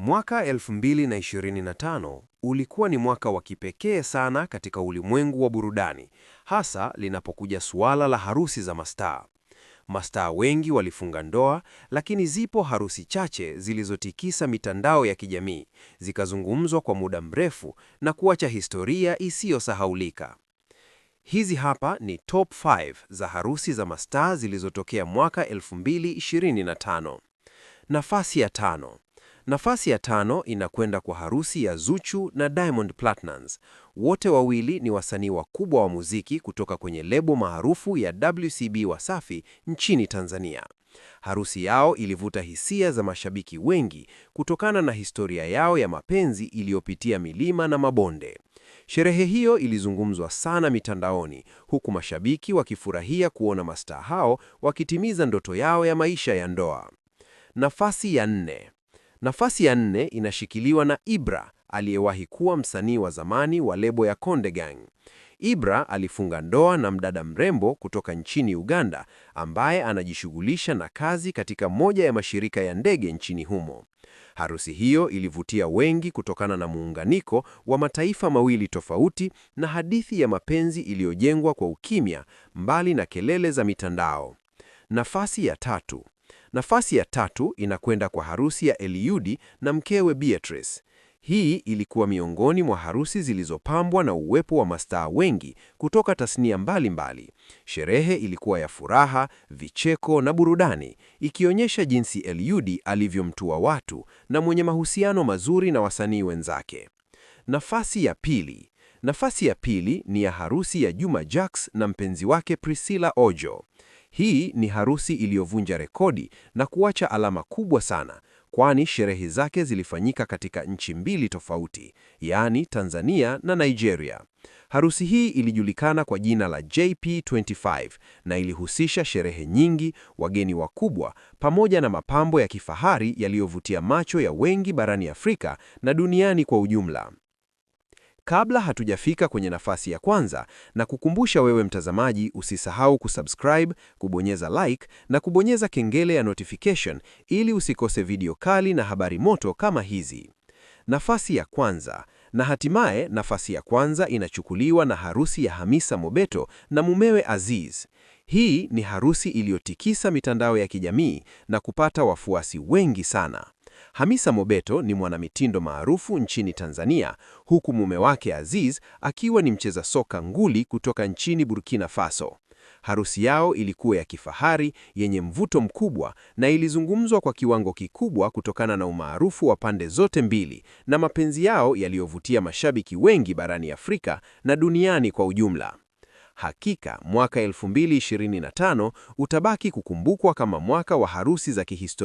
Mwaka 2025 ulikuwa ni mwaka wa kipekee sana katika ulimwengu wa burudani, hasa linapokuja suala la harusi za mastaa. Mastaa wengi walifunga ndoa, lakini zipo harusi chache zilizotikisa mitandao ya kijamii, zikazungumzwa kwa muda mrefu na kuacha historia isiyosahaulika. Hizi hapa ni top 5 za harusi za mastaa zilizotokea mwaka 2025. Nafasi ya tano. Nafasi ya tano inakwenda kwa harusi ya Zuchu na Diamond Platnumz. Wote wawili ni wasanii wakubwa wa muziki kutoka kwenye lebo maarufu ya WCB Wasafi nchini Tanzania. Harusi yao ilivuta hisia za mashabiki wengi kutokana na historia yao ya mapenzi iliyopitia milima na mabonde. Sherehe hiyo ilizungumzwa sana mitandaoni, huku mashabiki wakifurahia kuona mastaa hao wakitimiza ndoto yao ya maisha ya ndoa. Nafasi ya nne. Nafasi ya nne inashikiliwa na Ibra aliyewahi kuwa msanii wa zamani wa lebo ya Konde Gang. Ibra alifunga ndoa na mdada mrembo kutoka nchini Uganda ambaye anajishughulisha na kazi katika moja ya mashirika ya ndege nchini humo. Harusi hiyo ilivutia wengi kutokana na muunganiko wa mataifa mawili tofauti na hadithi ya mapenzi iliyojengwa kwa ukimya, mbali na kelele za mitandao. Nafasi ya tatu. Nafasi ya tatu inakwenda kwa harusi ya Eliudi na mkewe Beatrice. Hii ilikuwa miongoni mwa harusi zilizopambwa na uwepo wa mastaa wengi kutoka tasnia mbalimbali. Sherehe ilikuwa ya furaha, vicheko na burudani, ikionyesha jinsi Eliudi alivyomtua watu na mwenye mahusiano mazuri na wasanii wenzake. Nafasi ya pili. Nafasi ya pili ni ya harusi ya Juma Jux na mpenzi wake Priscilla Ojo. Hii ni harusi iliyovunja rekodi na kuacha alama kubwa sana, kwani sherehe zake zilifanyika katika nchi mbili tofauti, yaani Tanzania na Nigeria. Harusi hii ilijulikana kwa jina la JP25 na ilihusisha sherehe nyingi, wageni wakubwa, pamoja na mapambo ya kifahari yaliyovutia macho ya wengi barani Afrika na duniani kwa ujumla. Kabla hatujafika kwenye nafasi ya kwanza, na kukumbusha wewe mtazamaji, usisahau kusubscribe, kubonyeza like na kubonyeza kengele ya notification ili usikose video kali na habari moto kama hizi. Nafasi ya kwanza. Na hatimaye nafasi ya kwanza inachukuliwa na harusi ya Hamisa Mobeto na mumewe Aziz. Hii ni harusi iliyotikisa mitandao ya kijamii na kupata wafuasi wengi sana. Hamisa Mobeto ni mwanamitindo maarufu nchini Tanzania, huku mume wake Aziz akiwa ni mcheza soka nguli kutoka nchini Burkina Faso. Harusi yao ilikuwa ya kifahari, yenye mvuto mkubwa na ilizungumzwa kwa kiwango kikubwa kutokana na umaarufu wa pande zote mbili na mapenzi yao yaliyovutia mashabiki wengi barani Afrika na duniani kwa ujumla. Hakika mwaka 2025 utabaki kukumbukwa kama mwaka wa harusi za kihistoria.